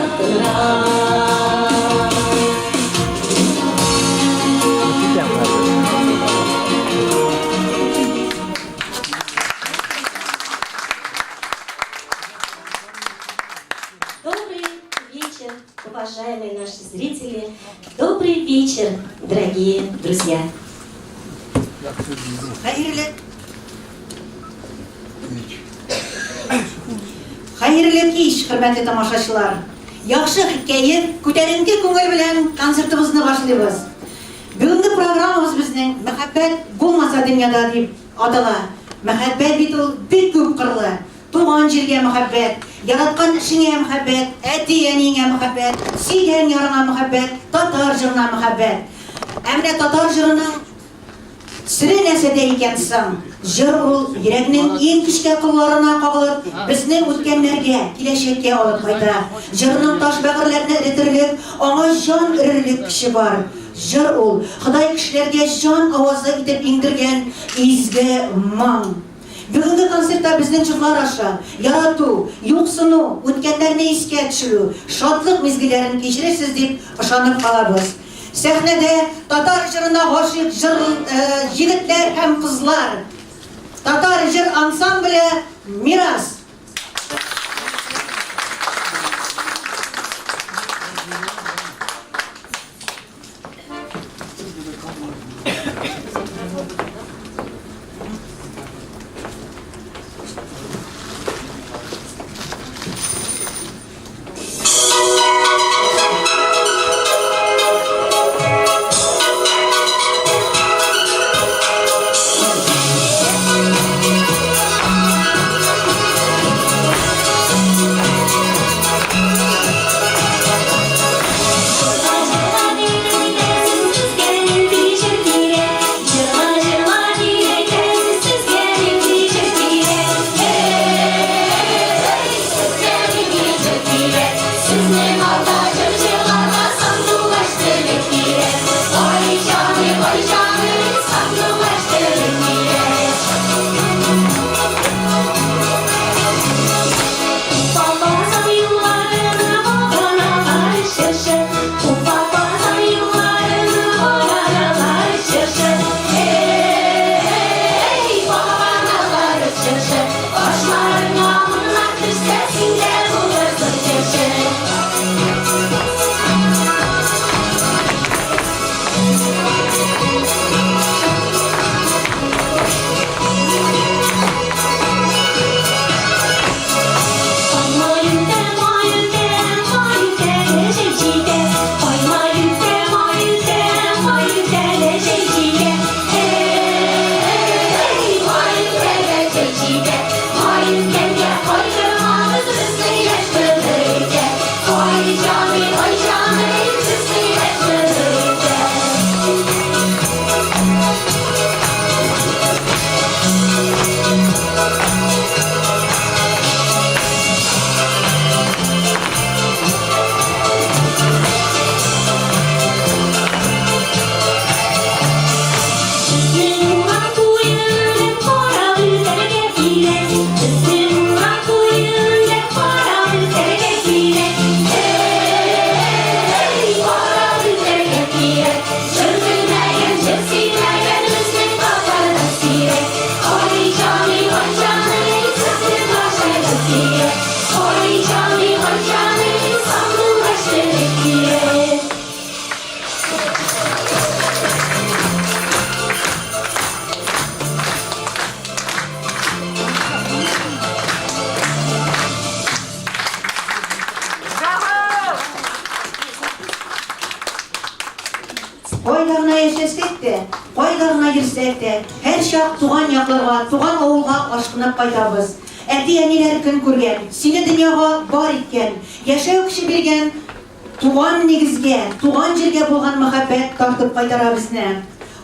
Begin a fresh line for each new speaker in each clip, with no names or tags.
якынрак. Добрый вечер, уважаемые наши зрители. Добрый вечер, дорогие друзья.
Хәерле Хәерле кич, хөрмәтле тамашачылар. Яхшы кәеф, күтәренке күңел белән концертыбызны башлыйбыз. Бүгенге программабыз безнең Мәхәббәт булмаса дөньяда дип атала. Мәхәббәт бит ул бик күп кырлы. Туган җиргә мәхәббәт, яраткан эшеңә мәхәббәт, әти-әниеңә мәхәббәт, сөйгән ярыңа мәхәббәт, татар җырына мәхәббәт. Ә менә татар җырының сере нәрсәдә икән соң? Җыр ул йөрәкнең иң нечкә кылларына кагылып, безне үткәннәргә, киләчәккә алып кайта. Җырның таш бәгырьләрне эретерлек, аңа җан өрерлек көче бар. Җыр ул, Ходай кешеләргә җан авазы итеп иңдергән изге моң. Бүгенге концертта безнең җырлар аша ярату, юксыну, үткәннәрне искә төшерү, шатлык мизгелләрен кичерерсез дип ышанып калабыз. Сәхнәдә татар җырына гашыйк җыр егетләр һәм кызлар. Татар җыр ансамбле Мирас. Кайда гына яшәсәк тә, кайда гына йөрсәк тә, һәрчак туган якларга, туган авылга ашкынып кайтабыз. Әти-әниләр көн күргән, сине дөньяга бар иткән, яшәү көче биргән туган нигезгә, туган җиргә булган мәхәббәт тартып кайтара безне.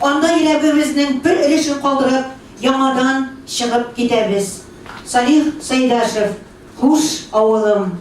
Анда йөрәгебезнең бер өлешен калдырып, яңадан чыгып китәбез. Салих Сәйдәшев, Хуш, авылым!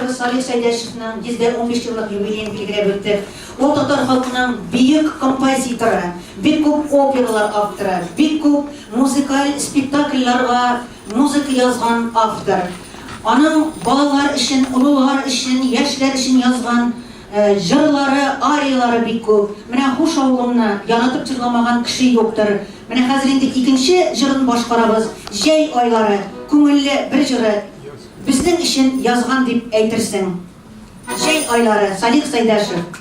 шагыйребез Салих Сәйдәшевның 115 еллык юбилеен билгеләп үттек. Ул татар халкының бөек композиторы, бик күп опералар авторы, бик күп музыкаль спектакльләргә музыка язган автор. Аның балалар өчен, олылар өчен, яшьләр өчен язган җырлары, ариялары бик күп. Менә Хуш авылымны яратып җырламаган кеше юктыр. Менә хәзер инде икенче җырын башкарабыз. Җәй айлары, күңелле бер җыры. Безнең өчен язган дип әйтерсең. Җәй айлары, Салих Сәйдәшев.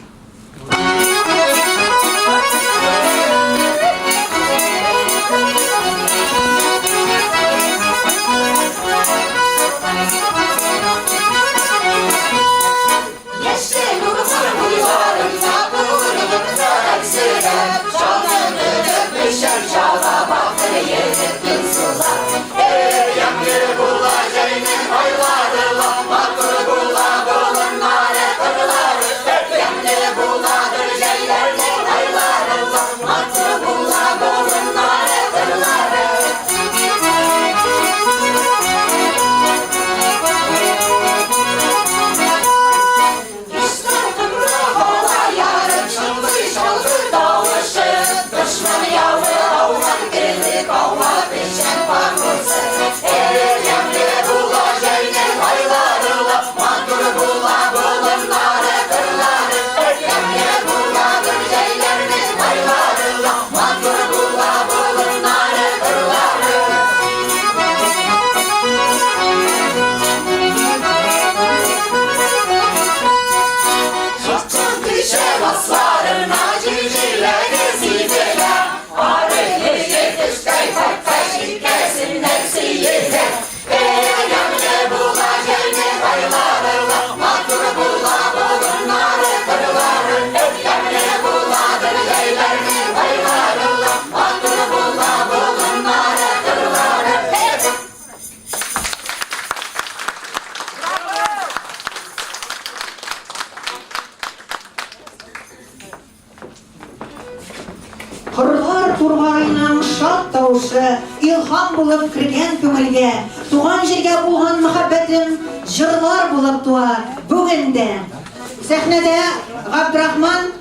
Кырлар тургайның шат тавышы илһам булып кергән күңелгә, туган җиргә булган мәхәббәтем җырлар булып туа бүген дә. Сәхнәдә Габдрахман